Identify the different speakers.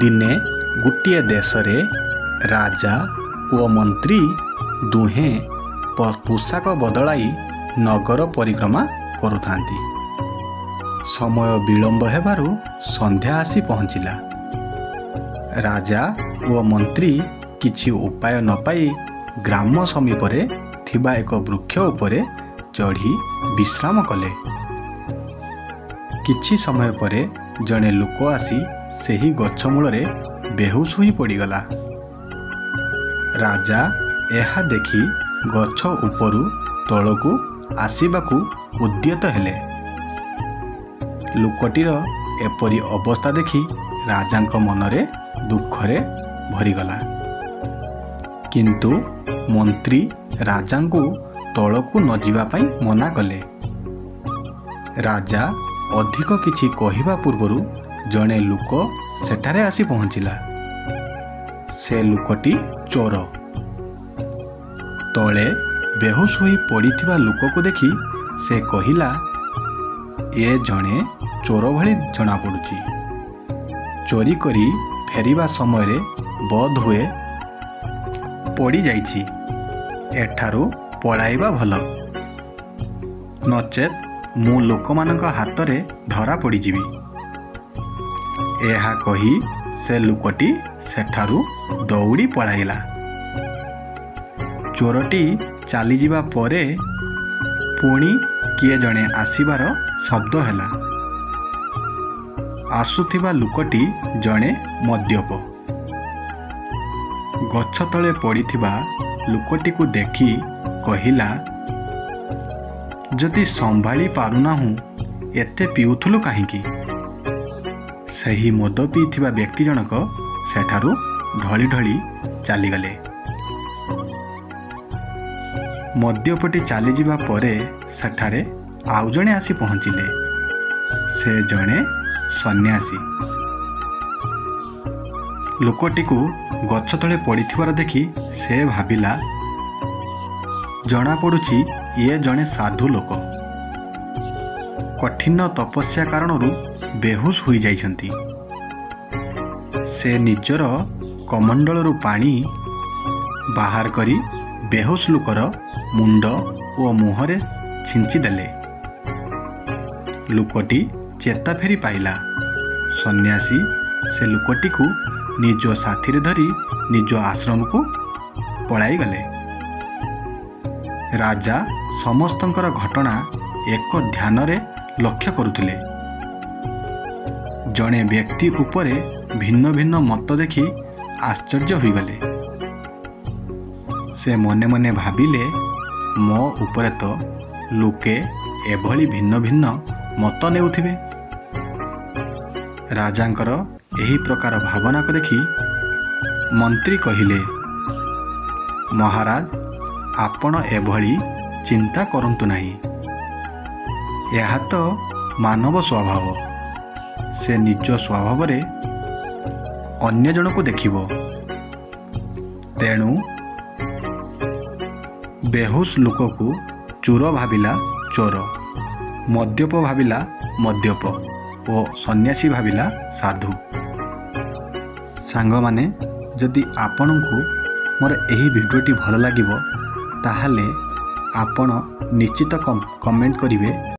Speaker 1: ଦିନେ ଗୋଟିଏ ଦେଶରେ ରାଜା ଓ ମନ୍ତ୍ରୀ ଦୁହେଁ ପୋଷାକ ବଦଳାଇ ନଗର ପରିକ୍ରମା କରୁଥାନ୍ତି। ସମୟ ବିଳମ୍ବ ହେବାରୁ ସନ୍ଧ୍ୟା ଆସି ପହଞ୍ଚିଲା। ରାଜା ଓ ମନ୍ତ୍ରୀ କିଛି ଉପାୟ ନ ପାଇ ଗ୍ରାମ ସମୀପରେ ଥିବା ଏକ ବୃକ୍ଷ ଉପରେ ଚଢ଼ି ବିଶ୍ରାମ କଲେ। କିଛି ସମୟ ପରେ ଜଣେ ଲୋକ ଆସି ସେହି ଗଛ ମୂଳରେ ବେହୋସ ହୋଇ ପଡ଼ିଗଲା। ରାଜା ଏହା ଦେଖି ଗଛ ଉପରୁ ତଳକୁ ଆସିବାକୁ ଉଦ୍ୟତ ହେଲେ। ଲୋକଟିର ଏପରି ଅବସ୍ଥା ଦେଖି ରାଜାଙ୍କ ମନରେ ଦୁଃଖରେ ଭରିଗଲା। କିନ୍ତୁ ମନ୍ତ୍ରୀ ରାଜାଙ୍କୁ ତଳକୁ ନ ଯିବା ପାଇଁ ମନା କଲେ। ରାଜା ଅଧିକ କିଛି କହିବା ପୂର୍ବରୁ ଜଣେ ଲୋକ ସେଠାରେ ଆସି ପହଞ୍ଚିଲା। ସେ ଲୋକଟି ଚୋର। ତଳେ ବେହୋସ ହୋଇ ପଡ଼ିଥିବା ଲୋକକୁ ଦେଖି ସେ କହିଲା, "ଏ ଜଣେ ଚୋର ଭଳି ଜଣାପଡ଼ୁଛି। ଚୋରି କରି ଫେରିବା ସମୟରେ ବୋଧହୁଏ ପଡ଼ିଯାଇଛି। ଏଠାରୁ ପଳାଇବା ଭଲ, ନଚେତ୍ ମୁଁ ଲୋକମାନଙ୍କ ହାତରେ ଧରା ପଡ଼ିଯିବି।" ଏହା କହି ସେ ଲୋକଟି ସେଠାରୁ ଦୌଡ଼ି ପଳାଇଲା। ଚୋରଟି ଚାଲିଯିବା ପରେ ପୁଣି କିଏ ଜଣେ ଆସିବାର ଶବ୍ଦ ହେଲା। ଆସୁଥିବା ଲୋକଟି ଜଣେ ମଦ୍ୟପ। ଗଛ ତଳେ ପଡ଼ିଥିବା ଲୋକଟିକୁ ଦେଖି କହିଲା, "ଯଦି ସମ୍ଭାଳି ପାରୁନାହୁଁ, ଏତେ ପିଉଥିଲୁ କାହିଁକି?" ସେହି ମଦ ପିଇଥିବା ବ୍ୟକ୍ତି ଜଣକ ସେଠାରୁ ଢଳି ଢଳି ଚାଲିଗଲେ। ମଦ୍ୟପଟି ଚାଲିଯିବା ପରେ ସେଠାରେ ଆଉ ଜଣେ ଆସି ପହଞ୍ଚିଲେ। ସେ ଜଣେ ସନ୍ନ୍ୟାସୀ। ଲୋକଟିକୁ ଗଛ ତଳେ ପଡ଼ିଥିବାର ଦେଖି ସେ ଭାବିଲା, ଜଣାପଡ଼ୁଛି ଇଏ ଜଣେ ସାଧୁ ଲୋକ। କଠିନ ତପସ୍ୟା କାରଣରୁ ବେହୋସ ହୋଇଯାଇଛନ୍ତି। ସେ ନିଜର କମଣ୍ଡଳରୁ ପାଣି ବାହାର କରି ବେହୋସ ଲୋକର ମୁଣ୍ଡ ଓ ମୁହଁରେ ଛିଞ୍ଚି ଦେଲେ। ଲୋକଟି ଚେତା ଫେରି ପାଇଲା। ସନ୍ନ୍ୟାସୀ ସେ ଲୋକଟିକୁ ନିଜ ସାଥିରେ ଧରି ନିଜ ଆଶ୍ରମକୁ ପଳାଇଗଲେ। ରାଜା ସମସ୍ତଙ୍କର ଘଟଣା ଏକ ଧ୍ୟାନରେ ଲକ୍ଷ୍ୟ କରୁଥିଲେ। ଜଣେ ବ୍ୟକ୍ତି ଉପରେ ଭିନ୍ନ ଭିନ୍ନ ମତ ଦେଖି ଆଶ୍ଚର୍ଯ୍ୟ ହୋଇଗଲେ। ସେ ମନେ ମନେ ଭାବିଲେ, ମୋ ଉପରେ ତ ଲୋକେ ଏଭଳି ଭିନ୍ନ ଭିନ୍ନ ମତ ନେଉଥିବେ। ରାଜାଙ୍କର ଏହି ପ୍ରକାର ଭାବନାକୁ ଦେଖି ମନ୍ତ୍ରୀ କହିଲେ, "ମହାରାଜ, ଆପଣ ଏଭଳି ଚିନ୍ତା କରନ୍ତୁ ନାହିଁ। ଏହା ତ ମାନବ ସ୍ୱଭାବ। ସେ ନିଜ ସ୍ୱଭାବରେ ଅନ୍ୟ ଜଣକୁ ଦେଖିବ। ତେଣୁ ବେହୋସ ଲୋକକୁ ଚୋର ଭାବିଲା ଚୋର, ମଦ୍ୟପ ଭାବିଲା ମଦ୍ୟପ ଓ ସନ୍ନ୍ୟାସୀ ଭାବିଲା ସାଧୁ।" ସାଙ୍ଗମାନେ, ଯଦି ଆପଣଙ୍କୁ ମୋର ଏହି ଭିଡ଼ିଓଟି ଭଲ ଲାଗିବ, ତାହେଲେ ଆପଣ ନିଶ୍ଚିତ କମେଣ୍ଟ କରିବେ।